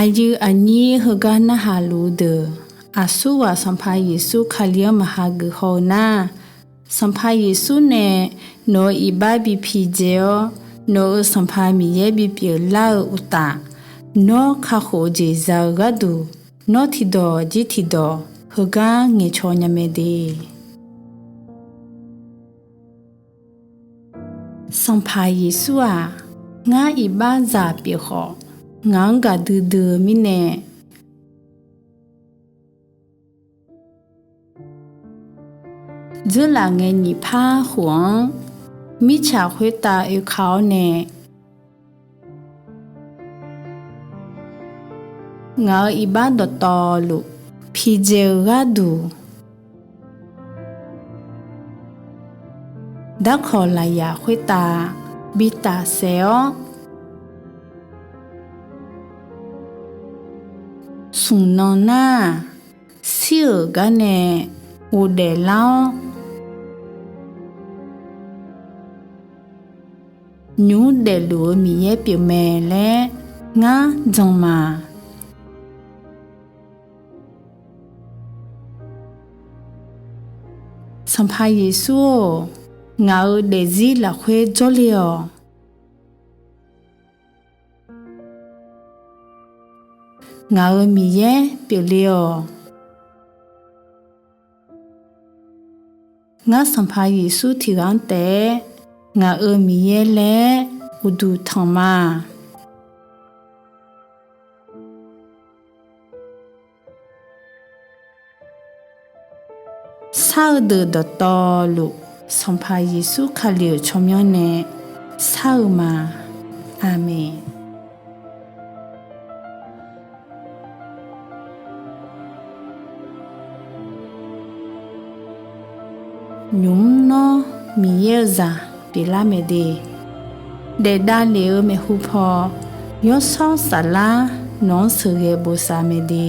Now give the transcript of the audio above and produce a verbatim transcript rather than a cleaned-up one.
Aqyuif aqnyir heugar narhaq luf-eu deuq, aqsurghaq Sanqpaq Yeqsur Kali-anr maqha geuf haw-eu nar, Sanqpaq Yeqsur nae nawq-euq iqbax bi pidzae-awr, nawq-euq Sanqpaq Miqyaer bipyeuf lar-eu uqtaf, nawr kakhof-eu jeq za-eu gharduq, nawr tiqdawq jir tiqdawq heugar ngaeqcaw nya mae de. Sanqpaq Yeqsur-aq, ngar iqbaxzaq pyeuf khawf, ngaq-anr gaqdui dui-eu mirnae, dzeurlaf ngae nyiq par khof-anr, mirtsaq khoertav oeka-awr nae, ngaq-euq iqbax dawqtawvluf pidzae-eu gharduq, darkawq lafyaq khoertav bi tafsaef-awr, smq nan nar-aq, shir-euq gar nae ghofdaef lar-awr, nymq mr daefluf-eu Miqyaer pyeufmae laer ngar jan ma. Sanqpaq Yeqsur-or, ngaq-euq daefzir lafkhoer jawrle-awq. Ngaq-euq Miqyaer pyeufle-awq. Ngar Sanqpaq Yeqsur tiqghaq-anr taef-aer ngaq-euq Miqyaer laer uqduq tanq ma. Shar-eu deuq dawqtawvluf, Sanqpaq Yeqsur Kali-euq tsawrmyanr nae shar-eu ma. Aqmeq. Nymq mr nawr Miqyaer-eu zaq pyeuflar mae de, daef davlef-eu maeqhu paw, Yawshawr Saflar nawq-anr sheuqghae bosav mae de.